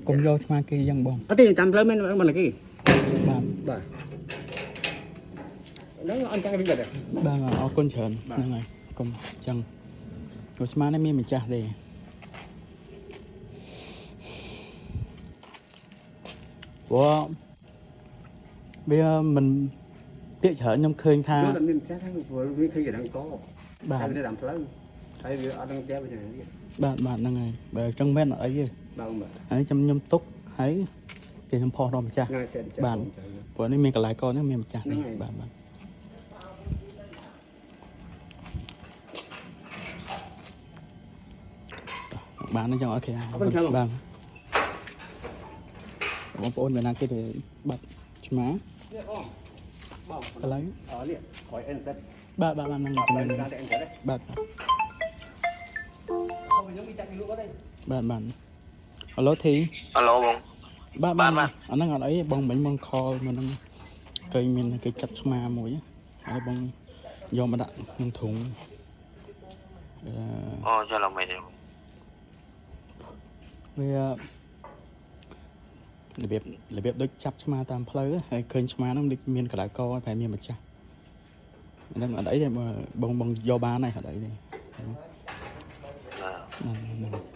កុំយកឆ្មាគេអញ្ចឹងបង អត់ទេតាមផ្លូវមែនមិនគេ បាទ បាទហ្នឹងអត់ចាំវិញបាត់ទេ បាទអរគុណច្រើនហ្នឹងហើយកុំអញ្ចឹងព្រោះឆ្មានេះមានម្ចាស់ទេព្រោះវាមិនពាក្យច្រើនខ្ញុំឃើញថា យកតែមានម្ចាស់ហ្នឹងព្រោះវាឃើញកណ្ដឹងក បាទ តែវាតាមផ្លូវហើយវាអត់ដឹងផ្ទះវាទៅនេះ បាទបាទហ្នឹងហើយបើអញ្ចឹងមែនអត់អីទេ បាទបាទ អានេះខ្ញុំទុកហើយគេខ្ញុំផុសដល់ម្ចាស់ ថ្ងៃសេតម្ចាស់ បាទ ព្រោះនេះមានកន្លែងកហ្នឹងមានម្ចាស់នេះបាទបាទបានអញ្ចឹងអូខេបាទបងប្អូនមានណាគេទៅបាត់ឆ្មា នេះបងបង កន្លែង អនេះក្រោយអិនសិត បាទបាទបាទហ្នឹងចំណេញ តែអិនសិត បាទ ខ្ញុំខ្ញុំចាក់លក់អត់ទេ បាទបាទអាឡូធី អាឡូបង បាទ បាទបាទ អាហ្នឹងអត់អីទេបងមិញបងខលមកហ្នឹងឃើញមានគេចាប់ឆ្មាមួយហើយបងយកមកដាក់ក្នុងធុងអឺ អូចុះឡើងមិនទេបង វារបៀបរបៀបដូចចាប់ឆ្មាតាមផ្លូវហើយឃើញឆ្មាហ្នឹងដូចមានកដៅកតែមានម្ចាស់អាហ្នឹងអត់អីទេបងបងយកបានហើយអត់អីទេ បាទ ហ្នឹងហ្នឹង